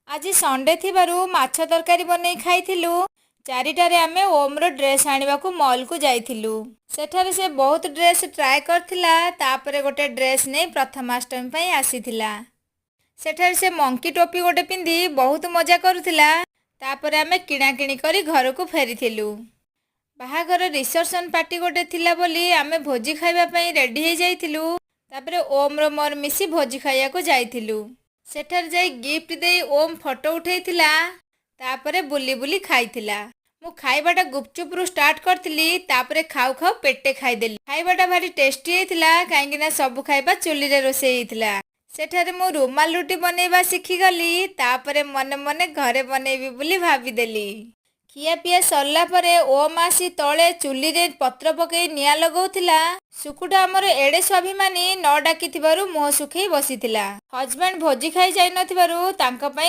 ଆଜି ସଣ୍ଡେ ଥିବାରୁ ମାଛ ତରକାରୀ ବନେଇ ଖାଇଥିଲୁ। 4ଟାରେ ଆମେ ଓମ୍ର ଡ୍ରେସ୍ ଆଣିବାକୁ ମଲ୍କୁ ଯାଇଥିଲୁ। ସେଠାରେ ସେ ବହୁତ ଡ୍ରେସ୍ ଟ୍ରାଏ କରିଥିଲା। ତାପରେ ଗୋଟେ ଡ୍ରେସ୍ ନେଇ ପ୍ରଥମାଷ୍ଟମୀ ପାଇଁ ଆସିଥିଲା। ସେଠାରେ ସେ ମଙ୍କି ଟୋପି ଗୋଟେ ପିନ୍ଧି ବହୁତ ମଜା କରୁଥିଲା। ତାପରେ ଆମେ କିଣାକିଣି କରି ଘରକୁ ଫେରିଥିଲୁ। ବାହାଘର ରିସେପସନ୍ ପାର୍ଟି ଗୋଟେ ଥିଲା ବୋଲି ଆମେ ଭୋଜି ଖାଇବା ପାଇଁ ରେଡ଼ି ହେଇଯାଇଥିଲୁ। ତାପରେ ଓମ୍ର ମୋର ମିଶି ଭୋଜି ଖାଇବାକୁ ଯାଇଥିଲୁ। ସେଠାରେ ଯାଇ ଗିଫ୍ଟ ଦେଇ ଓମ୍ ଫଟୋ ଉଠେଇଥିଲା। ତାପରେ ବୁଲି ବୁଲି ଖାଇଥିଲା। ମୁଁ ଖାଇବାଟା ଗୁପଚୁପରୁ ଷ୍ଟାର୍ଟ କରିଥିଲି, ତାପରେ ଖାଉ ଖାଉ ପେଟେ ଖାଇଦେଲି। ଖାଇବାଟା ଭାରି ଟେଷ୍ଟି ହେଇଥିଲା, କାହିଁକିନା ସବୁ ଖାଇବା ଚୁଲିରେ ରୋଷେଇ ହେଇଥିଲା। ସେଠାରେ ମୁଁ ରୁମାଲ ରୁଟି ବନେଇବା ଶିଖିଗଲି। ତାପରେ ମନେ ମନେ ଘରେ ବନେଇବି ବୋଲି ଭାବିଦେଲି। ଖିଆପିଆ ସରିଲା ପରେ ଓମ୍ ଆସି ତଳେ ଚୁଲିରେ ପତ୍ର ପକେଇ ନିଆଁ ଲଗାଉଥିଲା। ଶୁକୁଟା ଆମର ଏଡ଼େ ସ୍ୱାଭିମାନୀ, ନ ଡାକିଥିବାରୁ ମୁହଁ ଶୁଖେଇ ବସିଥିଲା। ହଜବେଣ୍ଡ ଭୋଜି ଖାଇ ଯାଇନଥିବାରୁ ତାଙ୍କ ପାଇଁ